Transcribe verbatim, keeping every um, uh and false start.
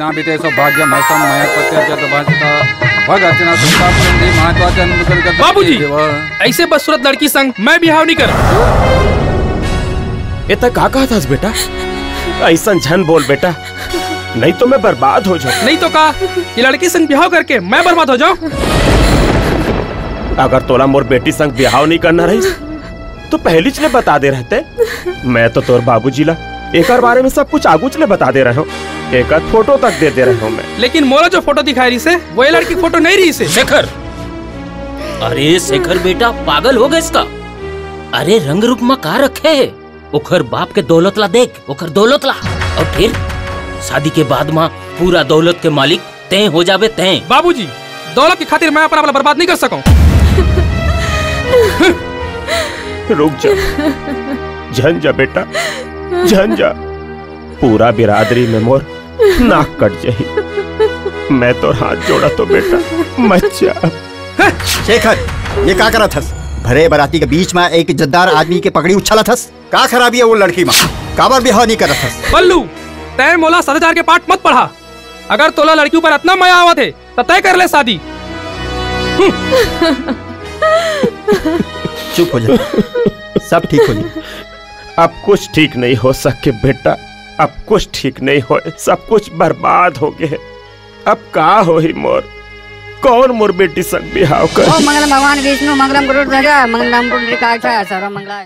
वित्ते सौभाग्यमहस्तम मया प्रत्यर्चितभाषिता भग अर्चना संताप चंडी महात्वाचन मुकुल कर बाबूजी, देवा। ऐसे बदसूरत लड़की संग मैं बिहाव नहीं कर। ए, तैं का कहत हस बेटा? ऐसन झन बोल बेटा, नहीं तो मैं बर्बाद हो जाऊं। नहीं तो का, ये लड़की संग बिहाव करके मैं बर्बाद हो जाऊं? अगर तोला मोर बेटी संग बिहाव नहीं करना रहिस, तो पहिलीच ले बता दे रहते। मैं तो तोर बाबूजी ला एकर बारे में सब कुछ आगूच ले बता दे रहे हों। एकर फोटो तक दे दे रहे हों मैं। लेकिन मोला जो फोटो दिखाए रहिस हे, वो ये लड़की फोटो नहीं रहिस हे। शेखर, अरे शेखर बेटा, पागल हो गेस का? अरे रंग रूप में का रखे हे? ओकर बाप के दौलत ला देख, ओकर दौलत ला। अउ फिर शादी के बाद में पूरा दौलत के मालिक तैं हो जाबे तैं। बाबूजी, दौलत के खातिर मैं अपन आप ला बर्बाद नहीं कर सकूं। रुक जा, झन जा बेटा, झन जा। पूरा बिरादरी में मोर नाक कट जाही। मैं तोर हाथ जोड़त हों बेटा, मत जा। शेखर, ये का करत हस? भरे बराती के बीच में एक इज्जतदार आदमी के पगड़ी उछालत हस? का खराबी हे वो लड़की में? काबर बिहाव नहीं करत हस? बल्लू, तैं मोला सात हजार के पाठ मत पढ़ा। अगर तोला लड़की ऊपर अतना मया आवत हे, त तैं कर ले शादी। चुप हो जा, सब ठीक हो जाही। अब कुछ ठीक नहीं हो सके बेटा, अब कुछ ठीक नहीं होय, सब कुछ बर्बाद हो गे हे। अब का होही मोर, कौन मोर बेटी संग बिहाव करही? ओम मंगलम भगवान विष्णु, मंगलम गुरु ध्वजा, मंगलम पुंडरीकाक्ष, सर्व मंगला।